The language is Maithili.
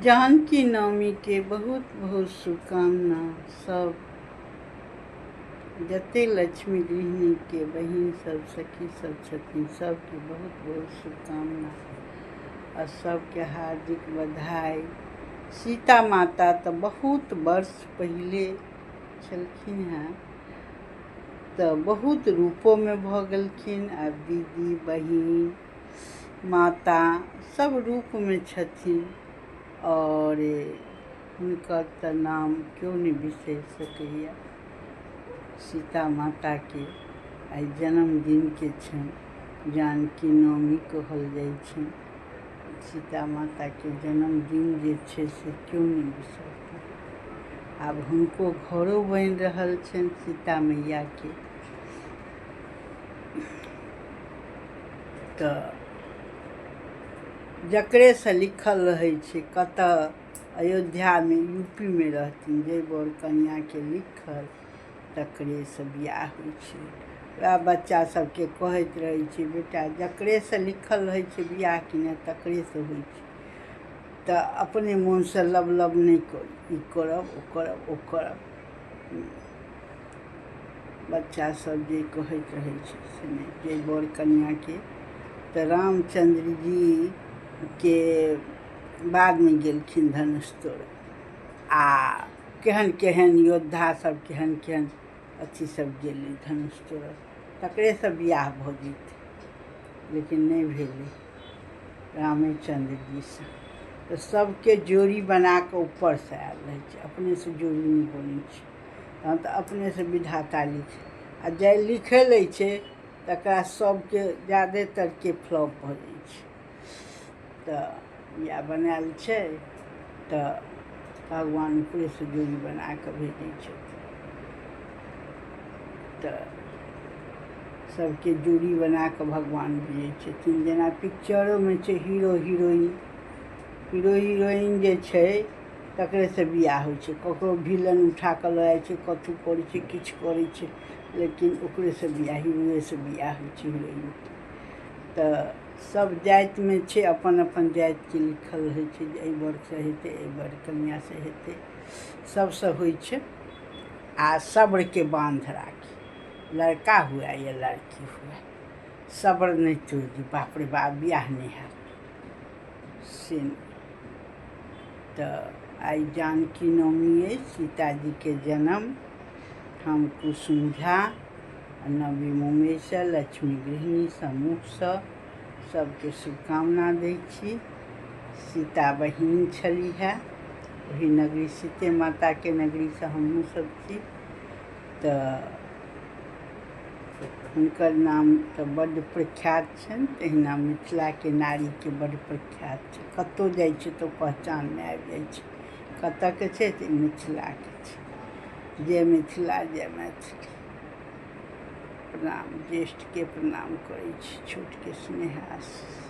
जानकी नवमीके बहुत बहुत शुभकामना सब जते लक्ष्मी गृहिणीके बहिन सब सखी सब छथिन सबके बहुत बहुत शुभकामना आ सबके हार्दिक बधाई। सीता माता तऽ बहुत वर्ष पहिले छलखिन हेँ तऽ बहुत रूपोमे भऽ गेलखिन। आब दीदी बहिन माता सब रूपमे छथिन आओर हुनकर तऽ नाम केओ नहि बिसरि सकैया। सीता माताके आइ जन्मदिनके छनि, जानकी नवमी कहल जाइ छनि। सीता माताके जन्मदिन जे छै से केओ नहि बिसरतै। आब हुनको घरो बनि रहल छनि सीता मैयाके। तऽ जकरेसँ लिखल रहै छै कतऽ अयोध्यामे यू पी मे रहथिन, जाहि बर कनिआँके लिखल तकरेसँ बियाह होइ छै। वएह बच्चा सबके कहैत रहै छै, बेटा जकरेसँ लिखल रहै छै बियाह कि नहि तकरेसँ होइ छै। तऽ अपने मोनसँ लब लब नहि करी, ई करब ओ करब ओ करब। बच्चा सब जे कहैत रहै छै से नहि, जे बर कनिआँके। तऽ रामचन्द्र जी के बादमे गेलखिन धनुष तोड़ऽ आ केहन केहन योद्धा सब केहन केहन अथी सब गेलै धनुष तोड़ऽ, तकरेसँ बियाह भऽ जेतै, लेकिन नहि भेलै रामेचन्द्र जीसँ। तऽ सबके जोड़ी बनाकऽ ऊपरसँ आयल रहै छै, अपनेसँ जोड़ी नहि बनै छै। तहन तऽ अपनेसँ विधाता लिख आ जे लिखै लै छै तकरा सबके जादेतरके फ्लॉप भऽ जाइ छै। तऽ इएह बनायल छै तऽ भगवान ऊपरेसँ जोड़ी बनाकऽ भेजै छथिन। तऽ सबके जोड़ी बनाकऽ भगवान भेजै छथिन। जेना पिक्चरोमे छै हीरो हीरोइन, हीरो हीरोइन जे छै तकरेसँ बियाह होइ छै। ककरो विलन उठा कऽ लऽ जाइ छै, कथू करै छै, किछु करै छै, लेकिन ओकरेसँ बियाह, हीरोएसँ बियाह होइ छै हीरोइनके। तऽ सब जातिमे छै अपन अपन जातिके लिखल रहै छै जे एहि बरसँ हेतै, एहि बर कनिआँसँ हेतै, सबसँ होइ छै। आ सब्रके बान्ध राखी, लड़का हुए या लड़की हुए, सब्र नहि तोड़ि दी, बाप रे बाप बियाह नहि हैत से नहि। तऽ आइ जानकी नवमी अछि, सीताजीके जन्म। हम कुसुम झा नवी मुम्बईसँ लक्ष्मी गृहिणी समूहसँ सबके शुभकामना दै छी। सीता बहिन छलीह, ओहि नगरी सीते माताके नगरीसँ हमहूँ सब छी। तऽ हुनकर नाम तऽ बड्ड प्रख्यात छनि, तहिना मिथिलाके नारीके बड्ड प्रख्यात छै। कतहु जाइ छै तऽ पहचानमे आबि जाइ छै, कतऽके छै तऽ मिथिलाके छै। जय मिथिला जय मैथिली। प्रणाम, ज्येष्ठके प्रणाम करै छी, छोटके स्नेह आशीष।